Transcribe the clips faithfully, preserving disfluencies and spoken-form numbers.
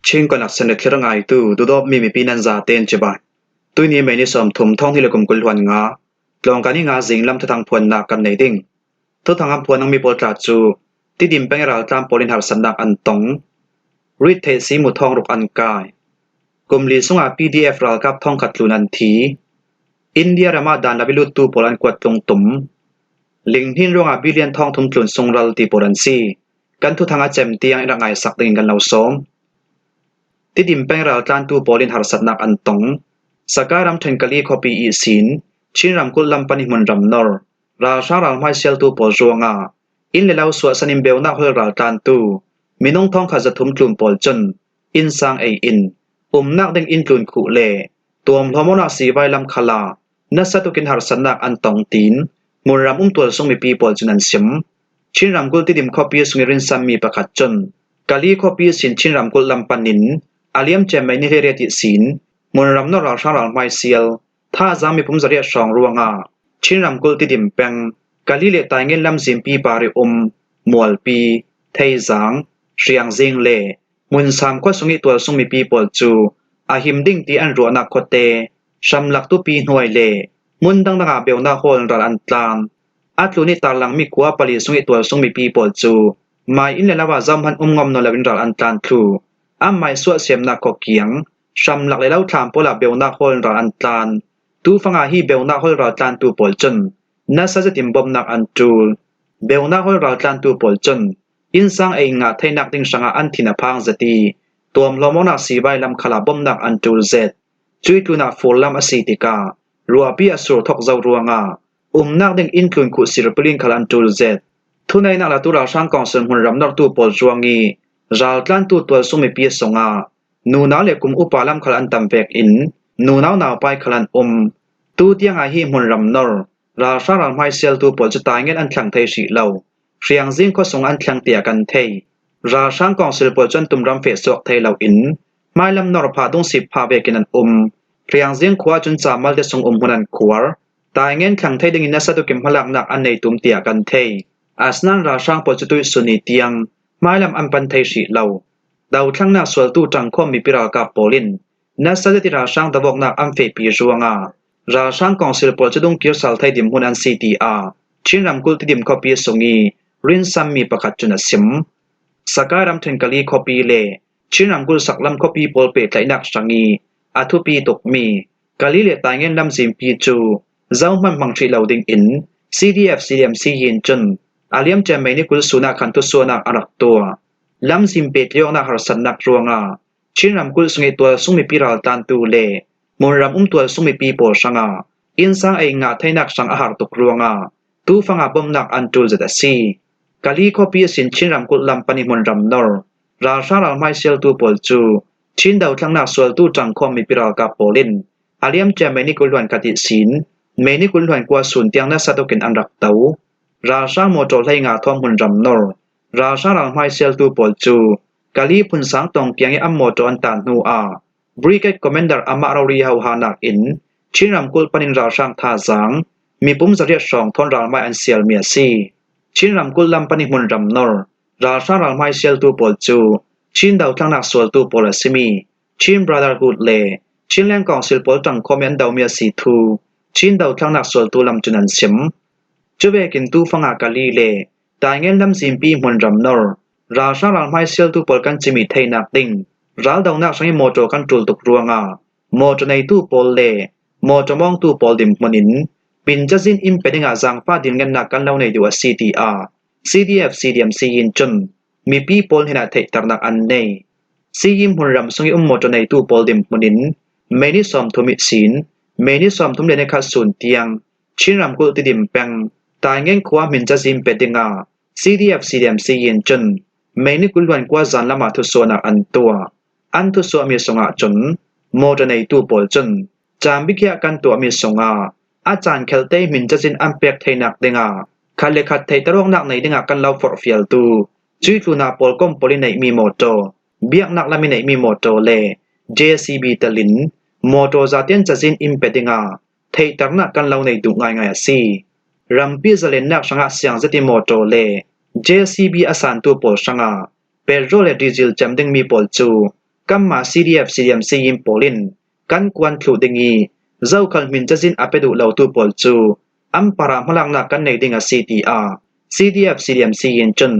Chin Connection le thlir ngaitu, duhdawtmi mipi nan zaten cibai. Tuini May ni sawmthum, thawng hnih le kum kul hluan nga, tlawngkai ni nga zinglam thuthang phuannak kan nei ding. Thuthang an phuan nangmi pawl tla cu Tidim peng i raltlan pawl in harsatnak an tong. Rit theih si mu thawng ruk an kai. Kum li sungah P D F ralkap thawngkhat tlun an thi. India ramah dan lo i luttu pawl an kuat tlung tum. Linghnin ruangah billion thawng thum tlun sung ral ti pawl an si. Kan thuthang a cem tiang in rak ngaisak dingin kan lo sawm. Tidim peng raltlantu pawl in harsatnak an tong. Sakai ramṭhen Kali khuapi ihsin Chin ramkulh lam pan i hmunram nor ralhrang ralhmai sialtu pawl ruangah inn le lo suahsan in beunak hawl raltlantu minung thawngkhat zathum tlun pawl cun innsang ei in umnak ding inn tlun khuh le tuamhlawm awknak sivai lam khalah nasa tukin harsatnak an tong, tiin hmunram um tualsung mipi pawl cun an sim. Chin ramkulh Tidim khuapi sung i rinsanmi pakhat cun Kali khuapi sin Chin ramkulh lam panin a liamcia May ni hleiriat ihsin hmunram nor ralhrang ralhmai sial thazaang mipum zariat hrawng ruangah Chin ramkulh Tidim peng Kali le Taingen lamzinpi par i um Mualpi, Theizang, Hriangzing le Munsam khua sung i tualsung mipi pawl cu a him ding ti an ruahnak khuate hramlak tupi hnuai le hmun dangdang ah beunak hawl in ral an tlan. A tlun i tarlangmi khua pali sung i tualsung mipi pawl cu mai inn le lo ah zohman um ngam nawn loin ral an tlan thluh. An mai suahsiamnak khua kiang hramlak le lo thlam pawl ah beunak hawl in ral an tlan. Tufang ah hi beunak hawl ral tlantu pawl cun nasa zetin bawmhnak an ṭul. Beunak hawl ral tlantu pawl cun innsang ei ngah theinak ding hrangah an thin a phang zet i tuamhlawm awknak sivai lam khalah bawmhnak an ṭul zet. Cuih tlunah fur lam a si tikah ruahpi a sur thok zo ruangah umnak ding inn tlun khuh sirpilin khal an ṭul zet. Thuneihnak latu ralhrang kawngsil hmunram nortu pawl ruang i raltlantu tualsung mipi sungah nunau le kum upa lam khal an tam vekin nunau naupai khal an um. Tu tiangah hi hmunram nor ralhrang ralhmai sialtu pawl cu Taingen an thlang thei hrih lo. Hriangzing khua sung an thlang tiah kan thei. Ralhrang kawngsil pawl cu an tumram feh suak thei loin hmailam nor phah dungsip phah vekin an um. Hriangzing khua cun ca malte sung um hmun an khuar. Taingen thlang thei dingin nasa tukin hmalaknak an nei tum tiah kan thei. Asinain ralhrang pawl cu tuihsun ni tiang hmailam an pan thei hrih lo. Dothlangnak sualtu ṭangkhawm mipi ralkap pawl in nasa zet i ralhrang dovawknak an fehpi ruangah ralhrang kawngsil pawl cu dungkir sal thei dinhmun an si, tiah Chin ramkulh Tidim khuapi sung i rinsanmi pakhat cun a sim. Sakai ramṭhen Kali khuapi le Chin ramkulh saklam khuapi pawl pehtlaihnak hrang i a thupi tukmi Kali le Taingen lamzinpi cu zohman hmang hrih lo dingin C D F C D M C in cun a liamcia May ni kul sun ah khan thusuahnak a rak tuah. Lamzin pehtlaih awknak harsatnak ruangah Chin ramkulh sung i tualsung mipi raltlantu le hmunram um tualsung mipi pawl hrangah innsang ei ngah theinak hrang a har tuk ruangah tufang ah bawmhnak an ṭul zet a si. Kali khuapi sin Chin ramkulh lam pan i hmunram nor ralhrang ralhmai sialtu pawl cu Chin dothlangnak sualtu ṭangkhawm mipi ralkap pawl in a liamcia May ni kul hluan khat ihsin May ni kul hluan kua sun tiang nasa tukin an rak to. Ralhrang mawṭaw hlei nga thawm hmunram nor ralhrang ralhmai sialtu pawl cu Kali phunsang tawng kiang i an mawṭaw an tan hnu ah Brigade Commander amah rori hohanak in Chin ramkulh panin ralhrang thazaang mipum zariat hrawng thawn ralmai an sialmi a si. Chin ramkulh lam pan i hmunram nor ralhrang ralhmai sialtu pawl cu Chin dothlangnak sualtu pawl a simi Chin Brotherhood le Chinland Council pawl ṭangkhawm i an domi a si thu Chin dothlangnak sualtu lam cun an sim. Cuvekin tufang ah Kali le Taingen lamzinpi hmunram nor ralhrang ralhmai sialtu pawl kan cimih theinak ding raldonak hrang i mawṭaw kan ṭul tuk ruangah mawṭaw neitu pawl le mawṭaw mawngtu pawl dinhmun in hmin cazin in pe dingah zaangfah dilngennak kan lo nei duh a si, tiah C D F C D M C in cun mipi pawl hnenah theihternak an nei. Siyi hmunram sung i um mawṭaw neitu pawl dinhmun in May ni sawmthum ihsin May ni sawmthum le ni khat sun tiang Chin ramkulh Tidim peng Taingen khua hmin cazin pe dingah C D F C D M C in cun May ni kul hluan kua zan lamah thusuahnak an tuah. An thusuahmi sungah cun mawṭaw neitu pawl cun caan bikhiah kan tuahmi sungah a caan khelte hmin cazin an pek theinak dingah khat le khat theihter awknak nei dingah kan lo forhfialtu cuih tlunah pawlkom pawl i neihmi mawṭaw, biaknak lam i neihmi mawṭaw le J C B telin mawṭaw zaten cazin in pe dingah theihternak kan lo nei duh ngaingai a si. Rampi zalennak hrangah siang zet i mawṭaw le J C B a santu pawl hrangah petrol le diesel cem dingmi pawl cu Kanmah C D F C D M C in pawl in kan kuan thluh ding i, zokhal hmin cazin a pe duh lotu pawl cu an parah hmalaknak kan nei ding a si, tiah C D F C D M C in cun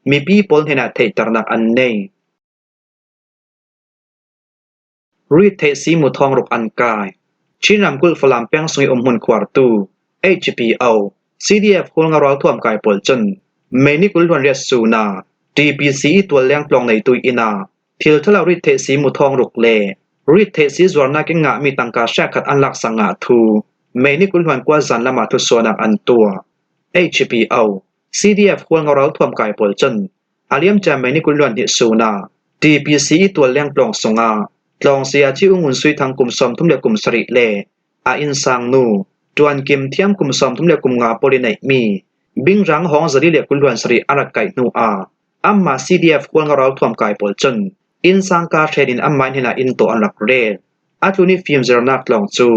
mipi pawl hnenah theihternak an nei. Rit theih si muthawng ruk an kai. Chin ramkulh Falam peng sung i umhmun khuartu H P O, C D F Hualngo ralthuam kai pawl cun May ni kul hluan riat sun ah T P C i tualleng tlawng neitu inn ah thil ṭha lo rit theih si muthawng ruk le rit theih si zuarnak in ngahmi tangka hriatkhat an laksak ngah thu May ni kul hluan kua zan lam ah thusuahnak an tuah. H P O, C D F Hualngo ralthuam kai pawl cun a liamcia May ni kul hluan hnih sun ah T P C i tualleng tlawng sungah tlawng saya ci U Ngun Sui Thang kum sawmthum le kum sarih le a innsangnu Tuan Kim Thiam kum sawmthum le kum nga pawl i neihmi Bingrang Hawng zali le kul hluan sarih a rak kaih hnu ah amah C D F Hualngo ralthuam kai pawl cun innsang ka hren in amah hnenah inn tawh an rak ret. A tlun i fimzirnak tlawng cu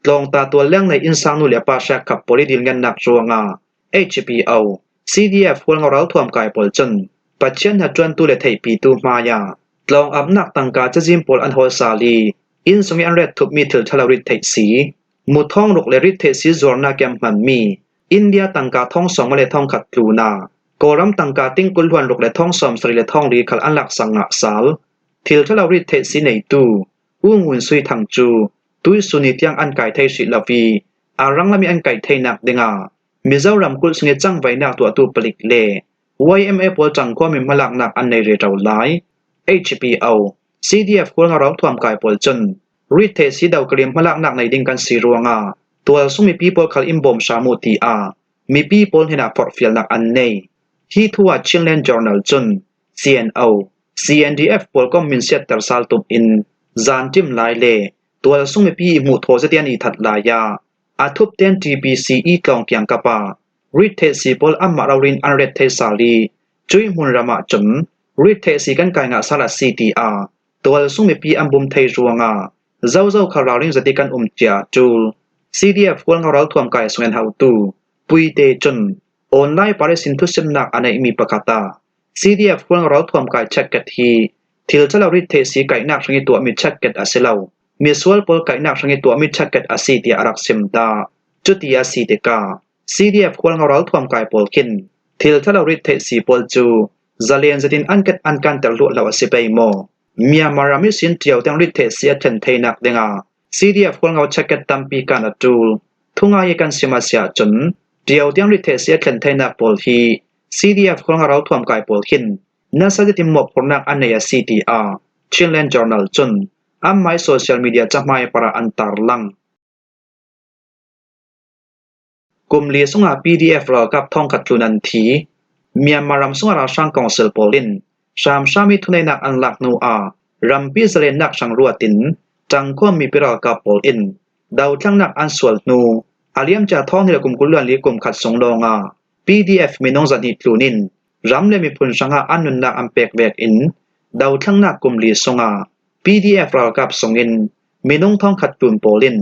tlawngta tualleng nei innsangnu le a pa hriakkhap pawl i dilngennak ruangah H P O, C D F Hualngo ralthuam kai pawl cun Pathian hnaṭuantu le theihpitu hmaiah tlawng apnak tangka cazin pawl an hawl sal i, inn sung i an ret thupmi thil ṭha lo rit theih si muthawng ruk le rit theih si zuarnak i an hmanmi India tangka thawng sawng le thawng khat tlun ah Kawlram tangka ting kul hluan ruk le thawng sawm sarih le thawng li khal an laksak ngah sal. Thil ṭha lo rit theih si neitu U Ngun Sui Thang cu tuisun ni tiang an kai thei hrih lo i, a ranglam i an kaih theinak dingah Mizoram kulh sung i cangvainak tuahtu palik le Y M A pawl ṭangkhuami hmalaknak an nei rero lai. H P O, C D F Hualngo ralthuam kai pawl cun rit theih si do kalim hmalaknak nei ding kan si ruangah tualsung mipi pawl khal in bawm hram uh, tiah mipi pawl hnenah phorhfialnak an nei. Hi thu ah Chinland Journal cun C N O, C N D F pawl kong min siatter sal tum in zan ṭim lai le tualsung mipi i hmuh thaw zetian i that lai ah a thupten T P C i tlawng kiangkap ah rit theih si pawl amah rori in an ret thei sal i, cuih hmunram ah cun rit theih si kan kai ngah sal a si, tiah tualsung mipi an bum thei ruangah zozo kha ralring zet i kan um cia a ṭul. C D F Hualngo ralthuam kai sung i an hotu Puite cun online par ihsin thusimnak a neihmi pakhat ah C D F Hualngo ralthuam kai check-it hi thil ṭha lo rit theih si kaihnak hrang i tuahmi check-it a si lo, misual pawl kaihnak hrang i tuahmi check-it a si, tiah a rak sim dah. Cuti a si tikah C D F Hualngo ralthuam kai pawl khin thil ṭha lo rit theih si pawl cu zalen zetin an ket an kanter hluahhlo a si pei maw? Myanmar ram ihsin ṭio tiang rit theih si a thlen theinak dingah C D F Hualngo check-it tampi kan a ṭul. Thungai i kan sim a si ahcun ṭio tiang rit theih si a thlen theinak pawl hi C D F Hualngo ralthuam kai pawl khin nasa zetin mawhphurhnak an nei a si, tiah Chinland Journal cun amah i social media cahmai parah an tarlang. Kum li sungah P D F ralkap thawngkhat tlun an thi. Myanmar ram sungah ralhrang kawngsil pawl in hramhram i thuneihnak an lak hnu ah rampi zalennak hrang ruatin ṭangkhuam mipi ralkap pawl in dothlengnak an sual hnu a liamcia thawng hnih le kum kul hluan li kum khat sung lawngah P D F minung zahnih tlun in ram le miphun hrangah an nunnak an pek vekin dothlengnak kum li sungah P D F ralkap sungin minung thawngkhat tlun pawl in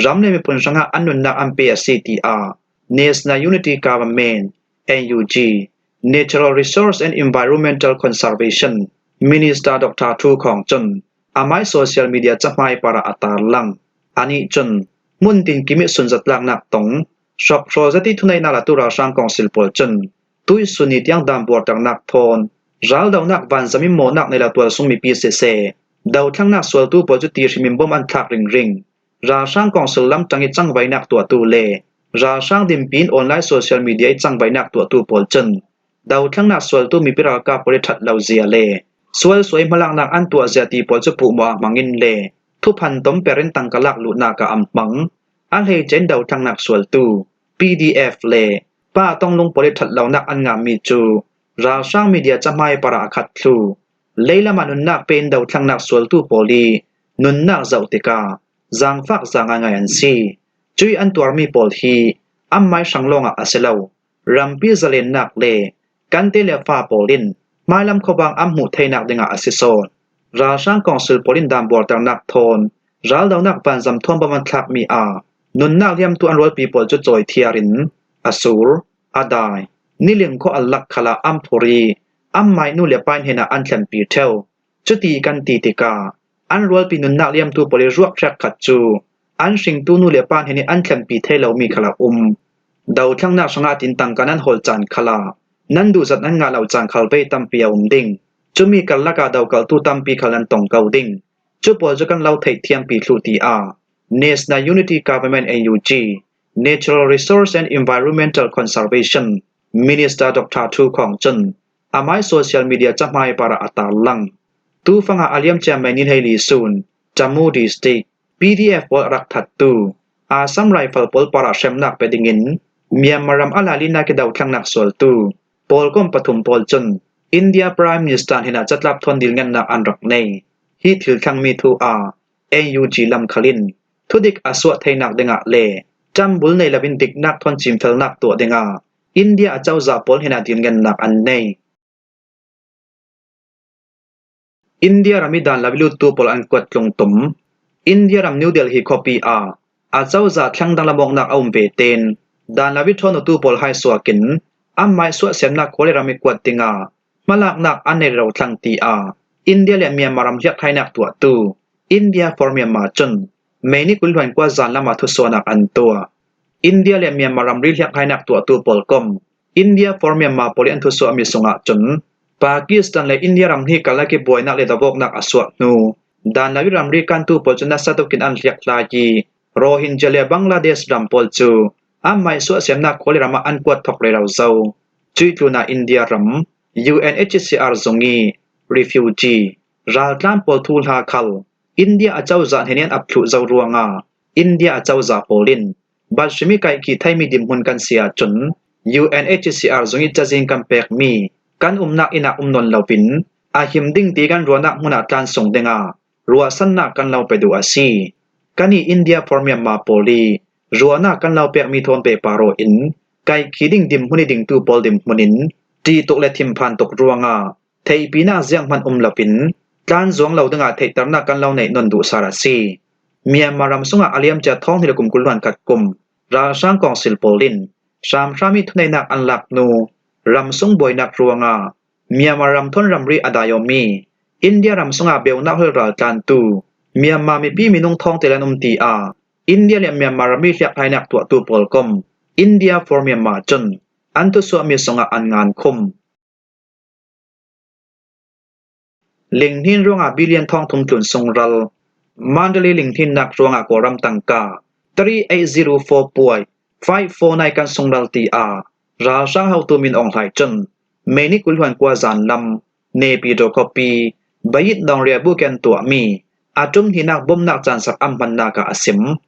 ram le miphun hrangah an nunnak an pe a si, tiah National Unity Government, N U G, Natural Resource and Environmental Conservation Minister Doctor Thu Khawng cun amah i social media cahmai parah a tarlang. Anih cun hmun tin kim i sunzatlaknak tong hrawkhrawl zet i thuneihnak latu ralhrang kawngsil pawl cun tuisun ni tiang dan buarternak thawn raldonak vanzam in mawhnak nei lo tualsung mipi siseh, dothlengnak sualtu pawl cu tihrim in bom an thlak ringring. Ralhrang kawngsil lamtang i cangvainak tuahtu le ralhrang dinpi in online social media i cangvainak tuahtu pawl cun dothlengnak sualtu mipi ralkap pawl i ṭhat lo zia le sual suai hmalaknak an tuah zia ti pawl cu puhmawh a hmang in le thuphan tom per in tangka lak luhnak ah an hmang. A hleice in dothlengnak sualtu P D F le pa tonglung pawl i ṭhat lonak an ngahmi cu ralhrang media cahmai parah a khat thlu. Leilam ah nunnak pe in dothlengnak sualtu pawl i nunnak zoh tikah zaangfak za ngaingai an si. Cuih an tuarmi pawl hi anmai hrang lawngah a si lo, rampi zalennak le kan te le fa pawl in hmailam khuavang an hmuh theinak dingah a si sawn. Ralhrang kawngsil pawl in dan buarternak thawn raldonak vanzam thawn bom an thlakmi ah nunnak liamtu an rualpi pawl cu cawi thiar in a sur, a dai, niling khua a lak khalah an phur i anmai nu le pa hnenah an thlenpi ṭheu. Cuti kan ti tikah an rualpi nunnak liamtu pawl ih ruak hriak khat cu an hringtu nu le pa hnenih an thlenpi thei lomi khal a um. Dothlennak hrangah tin tangka nan hawl caan khalah nan duhzat nan ngah lo caan khal bei tampi a um ding. Cumi karlakah dokaltu tampi khal nan tong ko ding. Cu pawl cu kan lo theihthiampi thluh, tiah National Unity Government, N U G, Natural Resource and Environmental Conservation Minister Doctor Thu Khawng cun amai social media cahmai parah a tarlang. Tufangah a liamcia May ni hleili sun Tamu District P D F pawl a rak thattu Assam Rifle pawl parah hremnak pe dingin Myanmar ram a lailinnak ih dothlennak sualtu pawlkom pathum pawl cun India Prime Minister hnenah catlap thawn dilngennak an rak nei. Hi thil thlengmi thu ah N U G lam khal in thudik a suah theinak dingah le ṭambul nei loin diknak thawn cimfelnak tuah dingah India acozah pawl hnenah dilngennak an nei. India ram ih dan lo ih luttu pawl an kuat tlungtum. India ram New Delhi khuapi ah acozah thleng danglam awknak a um ve tein dan lo ih ṭhawntu pawl hai suakin anmai suahsemnak khua le ram ih kuat dingah hmalaknak an nei rero thlang, tiah India le Myanmar ram hliakhainak tuahtu India for Myanmar cun May ni kul hluan kua zanlam ah thusuahnak an tuah. India le Myanmar ramri hliakhainak tuahtu pawlkom India for Myanmar pawl ih an thusuahmi sungah cun Pakistan le India ram hnih karlak ih buainak le dovawknak a suah hnu dan lo ih ramri kantu pawl cu nasa tukin an hliakhlai ih Rohingya le Bangladesh ram pawl cu anmai suahsemnak khua le ram ah an kuat thawk rero zo. Cuih tlunah India ram U N H C R zung ih refugee raltlan pawl thuhla khal India acozah hnenih an ap thluh zo ruangah India acozah pawl in bat hrim ih kaihkhih theimi dinhmun kan si ahcun U N H C R zung ih cazin kan pekmi kan umnak inn ah um nawn loin a him ding ti kan ruahnak hmun ah tlan sung dingah ruahsannak kan lo pe duh a si. Kan ih India for Myanmar pawl ih ruahnak kan lo pekmi thawn pehpar aw in kaihkhih ding dinhmun ih dingtu pawl dinhmun in ṭih tuk le thinphan tuk ruangah theihpinak zianghman um loin tlan zuang lo dingah theihternak kan lo neih nawn duhsar a si. Myanmar ram sungah a liamcia thawng hnih le kum kul hluan khat kum ralhrang kawngsil pawl in hramhram ih thuneihnak an lak hnu ram sung buainak ruangah Myanmar ram thawn ramri a dai awmi India ram sungah beunak hol raltlantu Myanmar mipi minung thawngte le an um, tiah India le Myanmar ram ih hliakhainak tuahtu pawlkom India for Myanmar cun an thusuahmi sungah an ngankhum. Linghnin ruangah billion thawngthum tlun sungral. Mandalay linghninnak ruangah Kawlram tangka three eight zero four point five four nine kan sungral, tiah ralhrang hotu Min Aung Hlaing cun May ni kul hluan kua zanlam Naypyidaw khuapi Bayit Nongria buk ih an tuahmi a ṭum hnihnak bawmhnak cansar an hmannak ah a sim.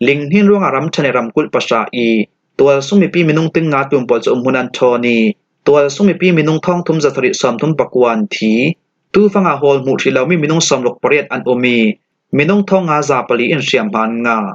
Linghnin ruangah ramṭhen le ramkulh pahra ih tualsung mipi minung ting nga tlun pawl cu umhmun an ṭhawn ih tualsung mipi minung thawngthum zasarih sawmthum pakua an thi. Tufangah hawl hmuh hrih lomi minung sawmruk pariat an um ih minung thawng nga za pali in hriamhma an ngah.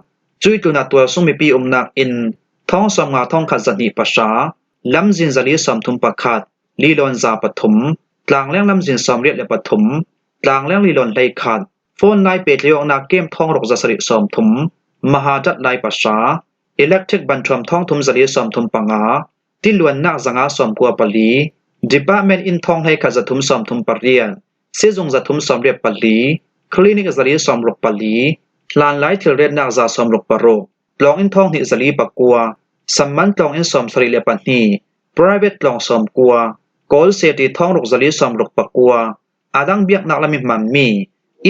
Cuih tlunah tualsung mipi umnak inn thawng sawmnga thawngkhat zahnih pahra, lamzin zali sawmthum pakhat, lilawn za pathum, tlangleng lamzin sawmriat le pathum, tlangleng lilawn hleikhat, phone lai pehtlaih awknak kem thawng ruk zasarih sawmthum, mahadat lai pahra, electric banṭhuam thawngthum zali sawmthum panga, tiluannak zanga sawmkua pali, department inn thawng hleikhat zathum sawmthum pariat, sizung zathum sawmriat pali, clinic zali sawmruk pali, hlanlai thilriatnak za sawmruk paruk, tlawng inn thawng hnih zali pakua, samman tlawng inn sawmsarih le pahnih, private tlawng sawmkua, Kawl City thawng ruk zali sawmruk pakua, a dang biaknak lam ih hmanmi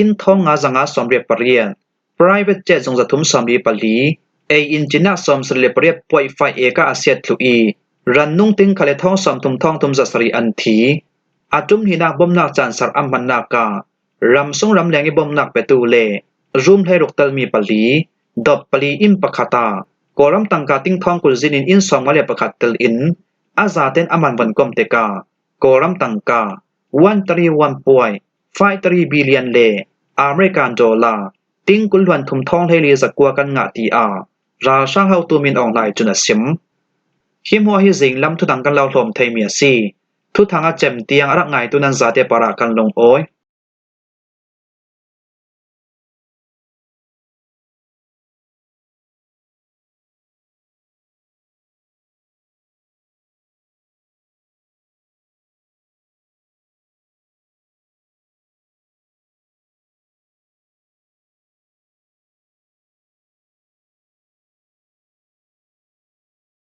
inn thawng nga zanga sawmriat pariat, private jet zung zathum sawmli pali, ei inn cinnak sawmsarih le pariat point five acre a siat thluh ih rannung ting khat le thawng sawmthum thawngthum zasarih an thi. A ṭum hnihnak bawmhnak cansar an hmannak ah ramsung ramleng ih bawmhnak petu le room hleiruk telmi pali, dawp pali inn pakhat ah Kawlram tangka ting thawng kul zin in inn sawmnga le pakhat tel in a zatein a man von kom tikah Kawlram tangka one three one point five three billion le American dollar ting kul hluan thum thawng hleili zakua kan ngah, tiah ralhrang hotu Min Aung Hlaing cun a sim. Hi hmuah hi zinglam thuthang kan lo hlawm theimi a si. Thuthang a cem tiang a rak ngaitu nan zate parah kan lungawi.